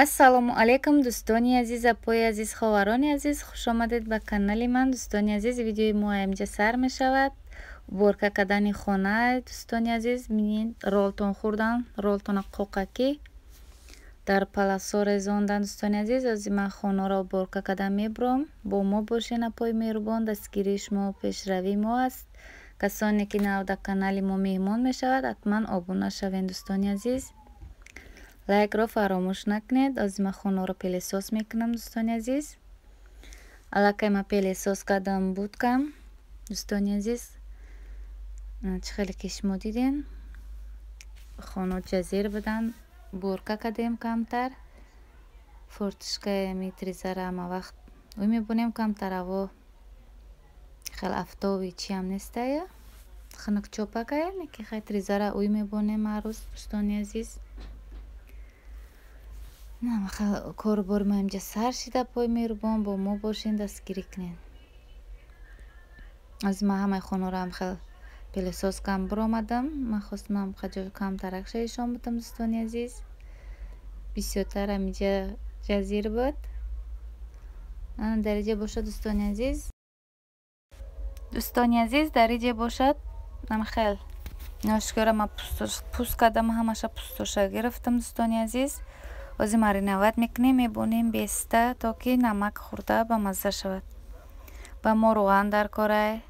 Ассалому алайкум, дӯстони азиз, апои азиз, ховарони азиз, хуш омадед ба канали ман. Дӯстони азиз, видеои мо инҷа сар мешавад. Уборка кардани хона, дӯстони азиз, минин ролтон хӯрдан, ролтона қоқакӣ дар паласо резондан. Дӯстони азиз, ози ман хонаро уборка кардан мебурам. Бо мо бошен, апои меҳрубон, дастгирии шумо пешравии мо аст. Касоне ки нав дар канали мо меҳмон мешавад, ҳатман обуна шавед, дӯстони азиз. Лайкро фаромӯш накунед. Ози ман хонаро пылесос мекунам, дӯстони азиз. Аллакай ман пылесос кардам будкам, дӯстони азиз. Чӣ хеле ки шумо диден, хона ҷазир будан, уборка кардем камтар. Форточкаи ами тризара ҳама вақт ӯ мебонем, камтар ҳаво хеле афтоби чиам нестая, хунук чопакая, лекин хай тризара ӯй мебонем ҳар рӯз, дӯстони азиз. Корубори мо инҷа сар шида, пои меҳрубон, бо мо бошен, дастгирӣ кунед. Аз ман ҳамаи хонаро ҳам хел пылесос кам биромадам. Ман хостам ҳам камтарак шаишон будам, дӯстони азиз. Бисёртар ҳаминҷа ҷазир буд. Дар иҷа бошад, дӯстони азиз. Дӯстони азиз, дар иҷа бошад ҳам хел ношкора ман пӯст кардам, ҳамаша пӯстоша гирифтам, дӯстони азиз. Ози мариновать мекунем, мебонем беста, то ки намак хӯрда ба мазза шавад. Ба мо рӯған дар корай,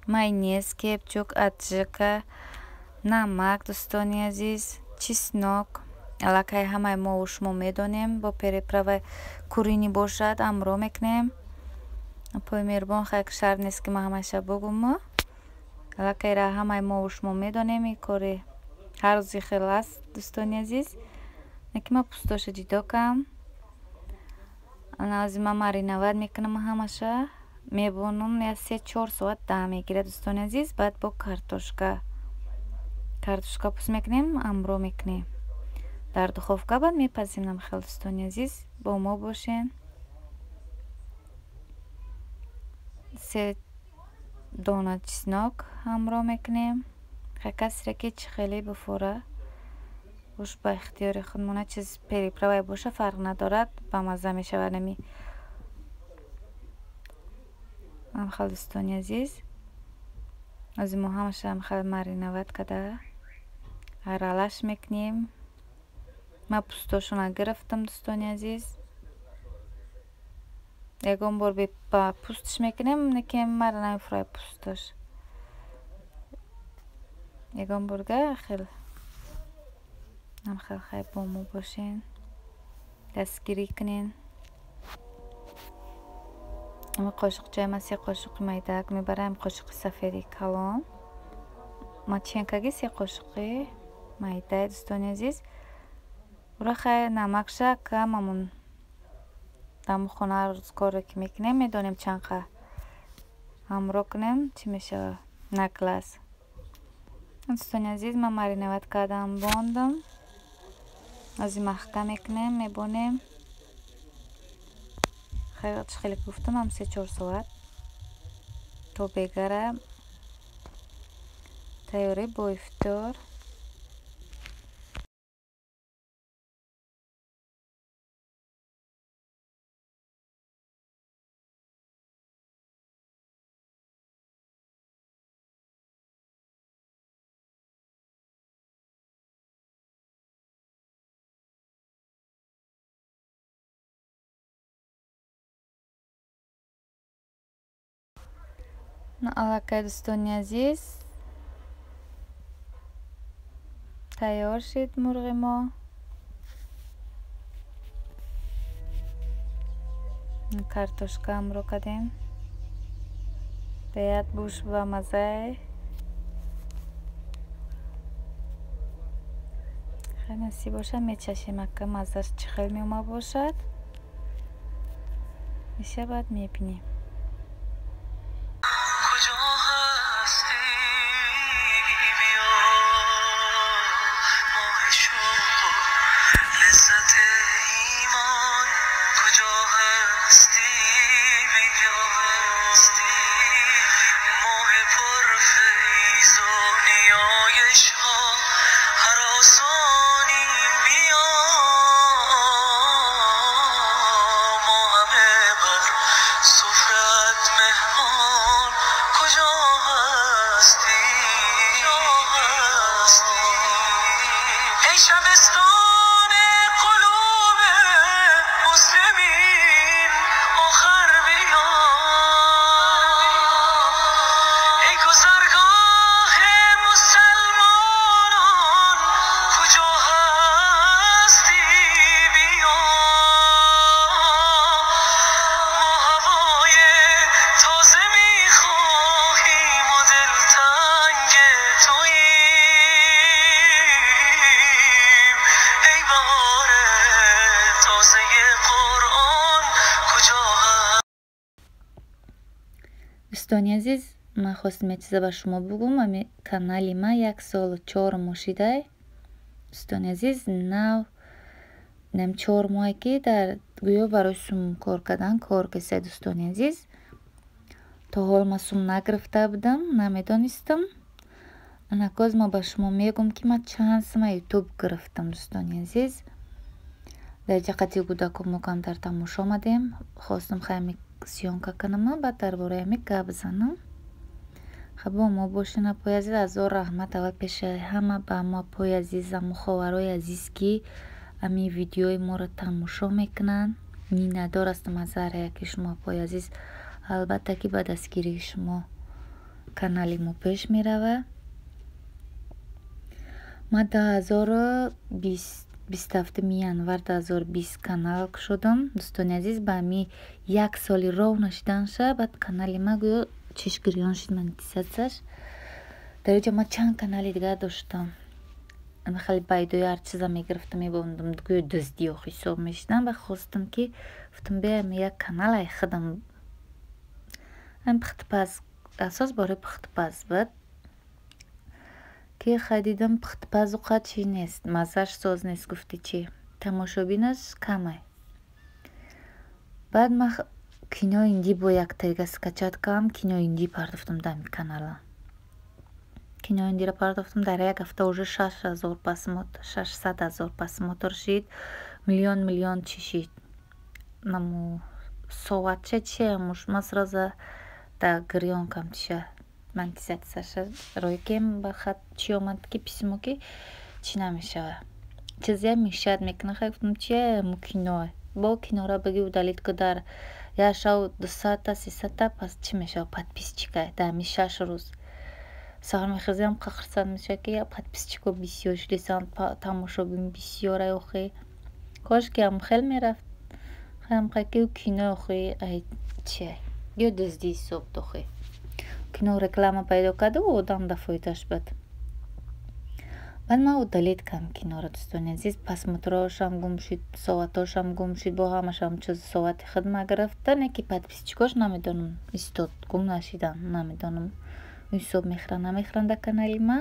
майонез, кетчуп, аджика, намак, дӯстони азиз, чеснок. Аллакай ҳамаи мо шумо медонем, бо приправаи куриный бошад, амро мекунем. Пои меҳрубон, хай шарт нест ки ман ҳамаша бугум. Аллакайра ҳамаи мо шумо медонем, ин кори ҳар рӯзи хел аст, дӯстони азиз. Лекин ман пӯстоша ҷудо кардам. Ози ман мариновать мекунам ҳамаша, мебонам, як 3-4 соат дам мегирад, дӯстони азиз. Баъд бо картошка пӯст мекунем, амро мекунем дар духовка, баъд мепазем намхел, дӯстони азиз. Бо мо бошен. Се дона чеснок ҳамроҳ мекунем. Касре ки чӣ хеле буфора, бош ба ихтиёри худмона, чиз приправае боша, фарқ надорад, ба мазза мешавад ами ҳамхел, дӯстони азиз. Ози мо ҳамаша ҳамхел мариновать карда аралаш мекунем. Ман пӯстошона гирифтам, дӯстони азиз. Ягон бор ба пӯстш мекунем, лекин мара намефурад пӯстош. Ягон борга хел ҳамхел. Хай, бо мо бошен, дастгирӣ кунен. Ами қошиқчаи ман се қошиқи майдаак мебарам, қошиқи сафеди калон. Ма ченкаги се қошиқи майда, дӯстони азиз. Ура хай намакша камамун даму хона рӯзгоре ки мекунем, медонем чанд қа Ҳамроҳ кунем, чӣ мешавад? На класс. Дӯстони азиз, ман мариновать кардам, бондам. Ози маҳкам мекунем, мебонем. Чӣ хеле гуфтам, ҳам 3-4 соат то бегара тайёрӣ бо ифтор. Аллакай, дӯстони азиз, тайёр шид мурғи мо. Картошка ҳамроҳ кардем. Беяд буш ба маззае. Хеле насиб бошад, мечашем, ака маззаш чӣ хел меомад бошад. Иша баъд мебинем. Дӯстони азиз, ман хостам як чиза ба шумо бугум. Ами канали ман 1 солу 4 моҳ шидай. Дӯстони азиз, нав нам 4 моҳе ки дар гӯё барои сум кор кардан кор кесай, дӯстони азиз. То ҳол ман сум нагирифта будам, намедонистам. Анакоз ман ба шумо мегӯм, ки ман чанд сума ютуб гирифтам, дӯстони азиз. Дар ҷиҳати кӯдакон мо камтар тамошо омадем. Хостам хайми съёмка кунам, баъд дар бораи ҳамин гап занам. Хаб бо мо бошен, апои азиз. Ҳазор раҳмат аввал пеши ҳама ба мо апои азизаму ховарои азиз, ки ҳамин видеои моро тамошо мекунанд. Миннатдор ҳастам аз ҳар яки шумо, апои азиз. Албатта ки ба дастгирии шумо канали мо пеш меравад. Ман 2027 январ 2020 канал кушодам. Дӯстони азиз, ба ҳамин 1 соли ров нашиданша, баъд канали ман гӯё чишгирён шид монетизатсияш. Дар инҷо ман чанд канали дигар доштам. Хеле байдои ҳар чиза мегирифтам, мебондам, гӯё дуздиё ҳисоб мешидам. Баъд хостам ки гуфтам биям як канал ай худам. Ҳам пухтупаз, асос бораи пухтупаз буд. Ки хай дидам пухтупазу қад чӣ нест, маззаш соз нест, гуфти чӣ, тамошобинаш камай. Баъд ман кинои индӣ бо яктаига скачать кардам, кинои индӣ партофтам дар ҳамин канала. Кинои индиро партофтам, дар як ҳафта уже 6000 просмотр, 600 000 просмотр шид, миллион миллион чӣ шид. Наму соатча чи амуш, ман сразу дар гирён кам чиша. Монетизатсияша рӯй кем ба хат чӣ омад ки письмо ки чӣ намешавад. Чизе мешад мекунад. Хай гуфтам чи аму кино. Бо киноро бигӣ удалить ку дар як шав 200-та 300-та, пас чӣ мешавад подписчика дар ҳамин 6 рӯз. Саҳар мехезам хурсанд мешавад ки подписчико бисёр шудисан, тамошобин бисёр ай охи. Кош ки ҳам хел мерафт. Хаям хай ки кино охи ай чи ай. Ё дуздӣ ҳисоб дохи. Кино реклама пайдо карду одам да фоидааш буд. Баъд ман удалить кардам киноро, дӯстони азиз. Просмотрошам гум шуд, соатошам гум шуд, бо ҳамашам чиз соати худ ма гирифта, не ки подписчикош намедонам, истод, гум нашидан, намедонам. Ҳисоб мехӯранд, намехӯранд дар канали ма.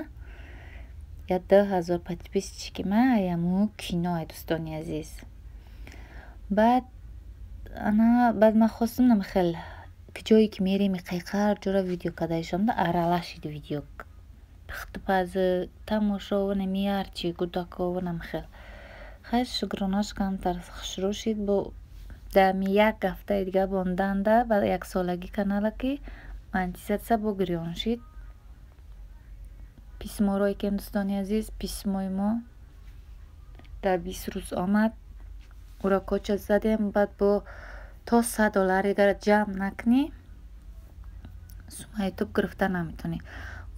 Я 2000 подписчики ма аяму кино ай, дӯстони азиз. Баъд ана баъд ман хостам намихел ки ҷое ки мерем иқайқар ҷора видео кардаишонда аралашид видео. Пухтупазу, тамошо нами ҳарчи гудакову намихел. Хайр, шукронаш камтар хушрӯ шид, бо дами як ҳафтаи дига монданда ба яксолагӣ канала ки монетизатсия бо гирён шид. Письморо икем, дӯстони азиз, письмои мо дар 20 рӯз омад. Уро коча задем, баъд бо то 100 доллар дигара ҷамъ накунӣ, сума ютуб гирифта наметавонӣ.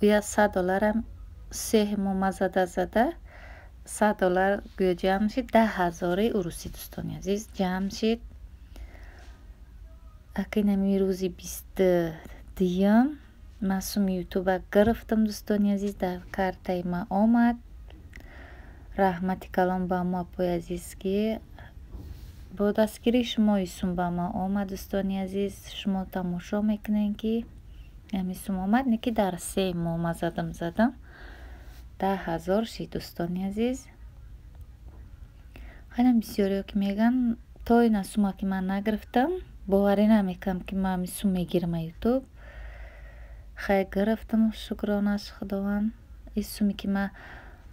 Уя 100 долларам се моҳ ма зада зада 100 доллар гӯё ҷамъ шид, 10 000-и урусӣ, дӯстони азиз, ҷамъ шид. Акин ҳамин рӯзи 22-юм ман суми ютуба гирифтам, дӯстони азиз, дар картаи ман омад. Раҳмати калон ба мо апои азиз, ки бо дастгирии шумо ин сум ба ман омад, дӯстони азиз. Шумо тамошо мекунед, ки ҳамин сум омад, не ки дар 3 моҳ ма задам задам 10 000 шид, дӯстони азиз. Хеле бисёриҳо ки мегӯянд, то ина сума ки ман нагирифтам, боварӣ намекунам, ки ман ҳамин сум мегирам аз ютуб. Хайр, гирифтам, шукронаш Худованд. Ин суме ки ман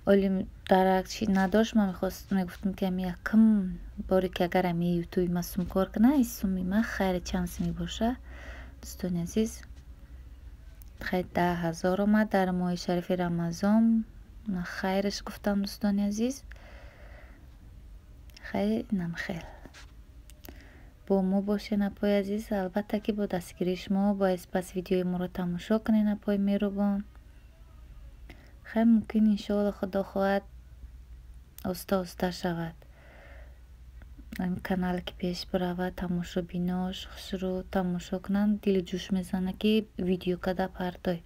оли дарак чи надошт, ман мегуфтам, ки ҳамин якум боре ки агар ҳамин ютуби ман сум кор кунад, ин суми ман хайри чанд суми боша, дӯстони азиз. Хайр, 10 000 омад дар моҳи шарифи Рамазон. Ман хайраш гуфтам, дӯстони азиз. Хайр, инам хел. Бо мо бошед, апои азиз, албатта ки бо дастгирии шумо бояд пас видеои моро тамошо кунед, апои меҳрубон. Хайр, мумкин, иншоалло, Худо хоҳад, оста оста шавад. Ҳамин канале ки пеш биравад, тамошобинош хушрӯ тамошо кунанд, дили ҷӯш мезанад, ки видео када партой.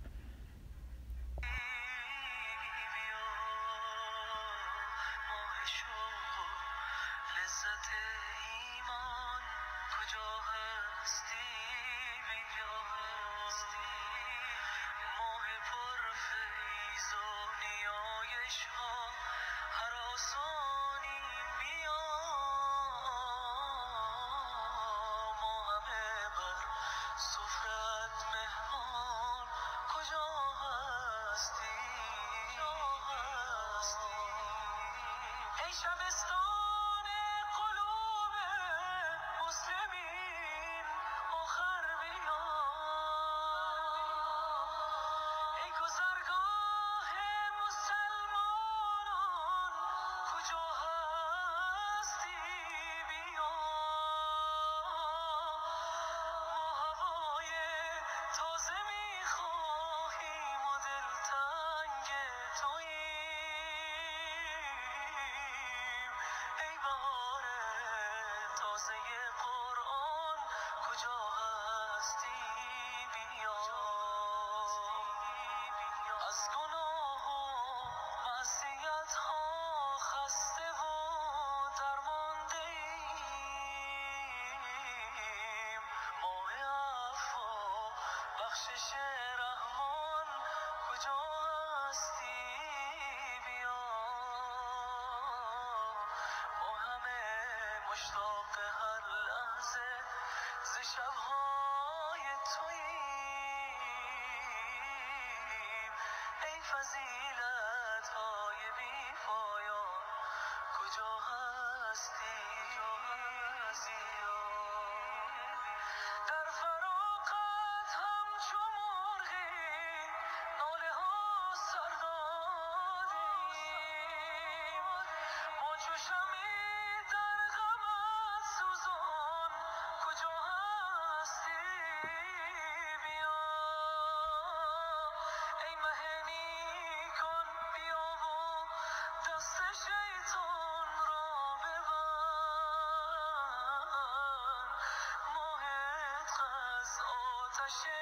آتش.